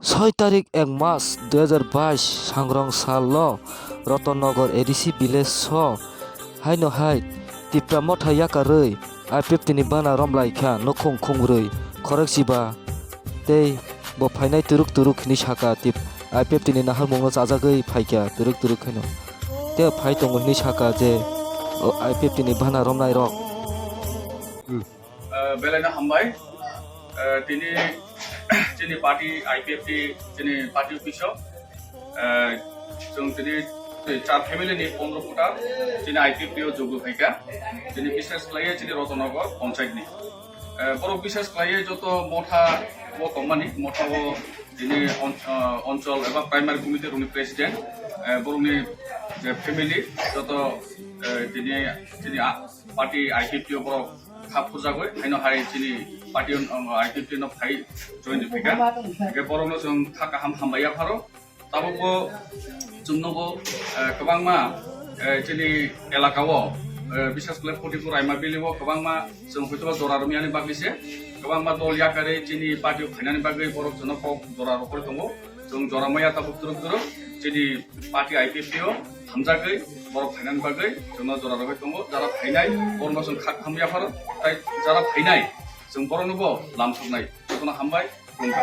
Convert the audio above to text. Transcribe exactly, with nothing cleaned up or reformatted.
Soi tarik ek mas dui hazar bais sangrong salo Rotonnogor A D C village so haino hai Tipra Motha yakarwi I P F T ni bana romlai kha nukhung khungrwi khorok chiba tei bo phainai turuk turuk hinwi saka tip I P F T ni naharmungno chajagwi phaikha turuk turuk khaino. Tei phai tongo hinwi saka je o I P F T ni bana romnai rok. Belaino hambai. Tini chini party I P F T chini party office o chwng tini char family ni pondro kuta chini I P F T o jogo phaikha. Chini bises khlaiya chini Rotonnogor ponchayat ni. Borok bises khlaiya joto motha o tongmani motha o tini onchol eba primary committee rokni president borokni je family joto tini chini party I P F T o borok kha phurjagwi haino hai chini party I P F T no phai join rwphaikha. Hingkhe borokno chwng kha kaham hambai yapharo. Tabukbo chwng nugo kwbangma chini elaka o bises khlai Photipur Raima Valley o kwbangma chwng hoitoba jora rwmani bagwi se kwbangma dol yakarwi chini party o phainani bagwi borok chwngno kok jora rohorwi tongo. Chwng jora maya tabuk turuk turuk chini party I P F T o hamjagwi borok phainani bagwi chwngno jora rohorwi tongo. Jara phainai borokno chwng kha kaham yapharo, tai jara phainai chwng borokno bo lamsoknai. Jotono hambai, khulumkha.